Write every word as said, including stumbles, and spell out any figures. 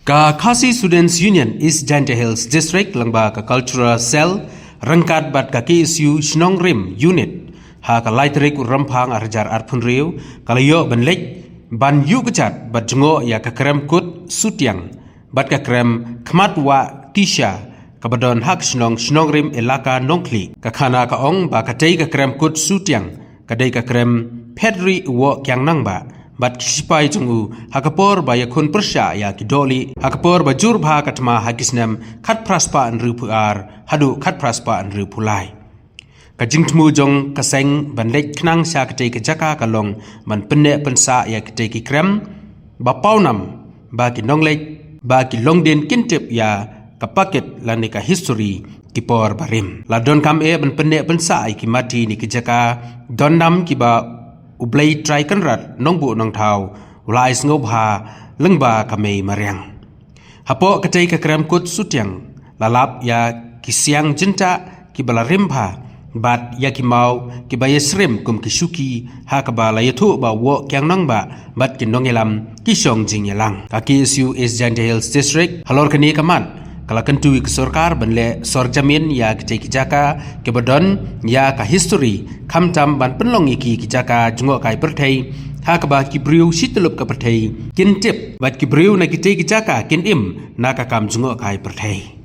Ka Khasi Students Union East Jaintia Hills District lyngba ka Cultural Cell ryngkat bad ka K S U Shnong Rim Unit ha ka lai tarik u Rymphang ar hajar arphew hynriew ka la ïoh ban leit ban ïuh kjat bad jngoh ïa ka krem kut Sutiang bad ka krem khmat wah Tisha kaba don ha ka shnong Shnong Rim Elaka Nongkhlieh. Ka khana ka ong ba katei ka krem kut Sutiang ka dei ka krem phet rieh u woh Kiang Nangbah bad ki sipai jong u ha ka por ba ïakhun pyrshah ïa ki dohlieh ha ka por ba jur bha ka thma ha ki snem khatphra spah hynriewphew ar haduh khatphra spah hynriewphew lai. Ka jingthmu jong ka seng ban leit khnang sha katei ka jaka ka long ban pynneh pynsah ïa katei ki krem ba pawnam ba ki nongleit ba ki longdien kin tip ïa ka pakit lane ka history ki por barim. La donkam eh ban pynneh pynsah ïa ki mati ne ki jaka dondam kiba U Blei Trai Kynrad Nongbuh Nongthaw u la ai sngewbha lyngba ka mei mariang. Hapoh katei ka krem kut Sutiang la lap ïa ki siang jyntah kiba la rim bha bad ïa ki maw kiba ïasyriem kum ki shuki ha kaba la ïathuh ba u woh Kiang Nangbah bad ki nongïalam ki shong jingïalang. Ka K S U East Jaintia Hills District halor kane ka mat ka la kyntu ïa ka sorkar ban leh sor jamin ïa kitei ki jaka kiba don ïa ka history khamtam ban pynlong ïa ki ki jaka jngoh kai pyrthei ha kaba ki briew shi tyllup ka pyrthei kin tip bad ki briew na kitei ki jaka kin im na ka kam jngoh kai pyrthei.